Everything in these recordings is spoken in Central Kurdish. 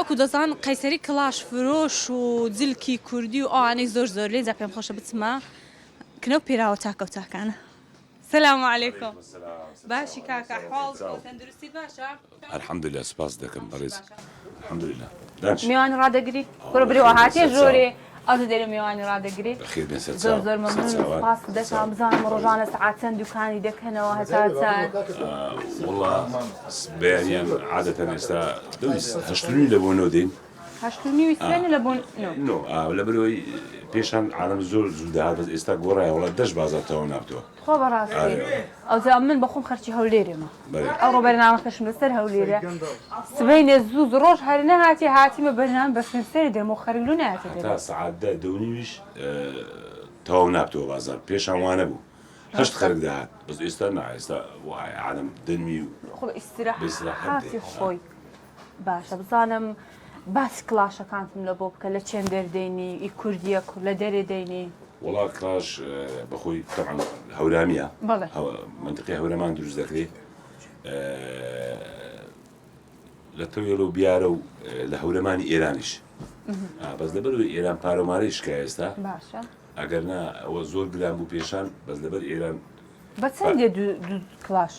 وەکو دەزان قەیسەری کڵاش فرۆش و جلکی کوردی و ئەوانەی زۆر زۆر لێ جا پێم خۆشە بچمە کنەو پێراوە چاکە و چاکانە. سلام علیکم باشی کاکە حواڵ تەندروستیت باشە؟ الحمدللە سوپاست دەکەم بەڕێز الحمدللە میوانی ڕادەگری کوڕە برێوە هاتیە ژۆرێ ئەو دەرێ میوانی ڕادەگری بەخێر بێن سەر زۆر زۆر مەمنون سوپاس دەکەم بزانم ڕۆژانە سەعات چەند دوکانی دەکەنەوە هەتا چەند وەڵا بەیانیان عادەتەن ئێستا دەوری هەشت و نیو لە بۆ نۆ دێین هەشت و نیوی سوێنە لە بۆ نۆ نۆ لەبەرەوەی پێشان عالەم زۆر زوو دەهات بەس ئێستا گۆڕایە وەڵا دەش بازاڕ تەواو نابتەوە. تخوا بەڕاستی ئەوجا من بەخۆم خەرکی هەولێرێمە ئەوڕۆ بەرنامەکەشم لەسەر هەولێرە سبەینێ زوو زوو ڕۆژ هەر نەهاتی هاتیمە بەرنامە بە سمسەری دەرم و خەرک لۆ نایەتە دەرێ. هەتا سەعات دە دە و نیویش تەواو نابتەوە بازاڕ پێشان وانەبوو هەشت خەرک دەهات بەس ئێستا نا ئێستا وایە عالەم دەنوی و خۆ ئیستراحەتی خۆی باشە بزانم باسی کڵاشەکانتم لە بۆ بکە لە چێن دەردێنی ئی کوردیە کو لە دەرێ دەینی. وەڵا کڵاش بەخۆی تەبعەن هەورامیە بەڵێ مەنتقەی هەورامان دروست دەکرێ لە تەوێڵ و بیارە و لە هەورەمانی ئێرانیش بەس لەبەرەوەی ئێران پارەمارەی شکا ئێستا باشە ئەگەر نا ئەوە زۆر گران بوو پێشان بەس لەبەر ئێران بە چەندێ دوو کڵاش؟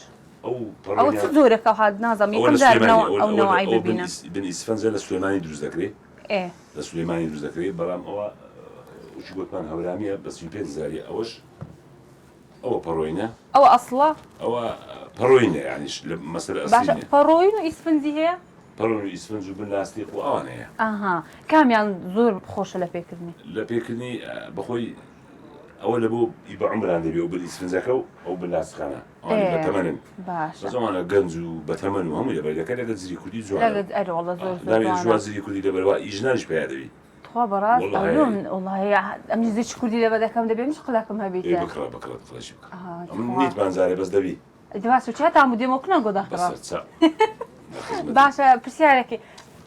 ئەو ئەوە چ جۆرێکە هات نازانم ئەوە یەکەم لە جار سلێمانی نەوە ئەوە ئەو ئەوە نەوعەی ئەوە بن ببینم. ئیس بن ئیسفەنجە لە سلێمانی دروست دەکرێ ئێ. لە سلێمانی دروست دەکرێ بەڵام ئەوە وەکی گۆتمان هەورامیە بە 35 هەزاریە ئەوەش ئەوە پەڕۆینە. ئەوە ئەسڵە؟ ئەوە پەڕۆینە یانیش لە مەسەلە ئەسلی باشە نیە. پەڕۆین و ئیسفنجی هەیە؟ پەڕۆین و ئیسفنج و بن لاستیق و ئەوان هەیە. ئەها کامیان زۆر خۆشە لە پێکردنی؟ لە پێکردنی بەخۆی ئەوە لە بۆ ئی بە عومران دەبێ ئەو بن ئیسفنجەکە و ئەو بن لاستیقانە. ئەوانە ئێ بەتەمەنن باشە. بەس ئەوانە گەنج و بەتەمەن و هەمووی لەبەر دەکەن لەگەر جلی کوردی جوانە. لەگەر ئەرێ وەڵا زۆر زۆر ناوی جوانە. ژوان جلی کوردی لەبەر وا ئی ژنانیش پیا دەبی. تخوا بەڕاست وەڵا ئەلۆ هەیە. من وەڵاهی ئەمنیش زچ کوردی لەبەر دەکەم دەبێ منیش قلەکم ئێ هەبیتە. بکڕە بکڕە بکڕەشی بکڕە. ئەها ئەمن تخوا. نیتمان جارێ بەس دەبی. ئەدی باشە چیا تام و دێمەوە کنە گۆ دەخڕە. بەسەر چاو. لە خزمەتم. باشە پرسیارێکی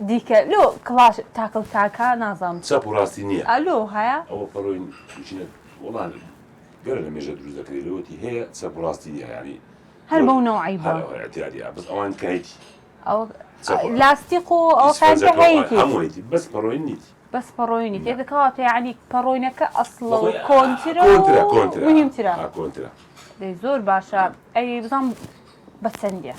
دیکە لۆ کڵاش تاکە و تاکە نازانم. چەپ و ڕاستی نییە. ئەلۆ هەیە؟ ئەوە پەڕۆین چینە وەڵا گەرە لە مێژە دروست دەکرێ لەوەتی هەیە چەپ و ڕاستی نیە یانی هەر بەو نەوعەی بووە. هەر ئەوە ئیعتیادیە بەس ئەوان کە هەیتی ئەوە چەپ و لاستیق و ئەوەکان کە ئیسفەنجەکە هەیتی هەموو هەیتی بەس پەڕۆین نیتی. بەس پەڕۆینیتی نا. ئێ کەواتە یانی پەڕۆینەکە ئەسڵە و بەخۆی کۆنترە و کۆنترە کۆنترە مهمترە. ئا کۆنترە. دەی زۆر باشە ئەی بزانم بە چەندیە؟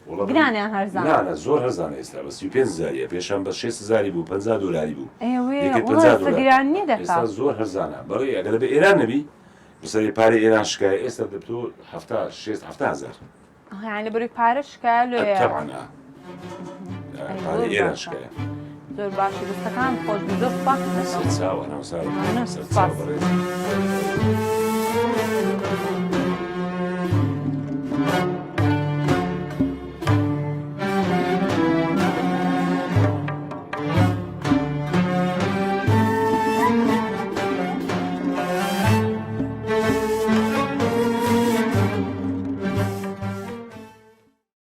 وەڵا بە گرانە یان هەرزانە؟ نا نا زۆر هەرزانە ئێستا بە 35 هەزاریە پێشان بە 6 هەزاری بوو 50 دۆلاری بوو ئێ وێ یەکێ وەڵا 50 ئێستا دۆلار گران نیە دەکا. ئێستا زۆر هەرزانە بەڵێ ئەگەر بە ئێران نەبی بەسەری پارەی ئێران شکایە ئێستا دەبتۆ حەفتا شێست حەفتا هەزار. ئەها یانی لەبەرەوەی پارە شکایە لۆیە. تەبعەن ئا ئەی پارەی زۆر ئێران باشە شکایە. زۆر باشە دەستەکانت خۆش بی زۆر سوپاست دەکەم. سەرچاوە ناوسارم مەمنون سەرچاو سوپاس. بەڕێزم.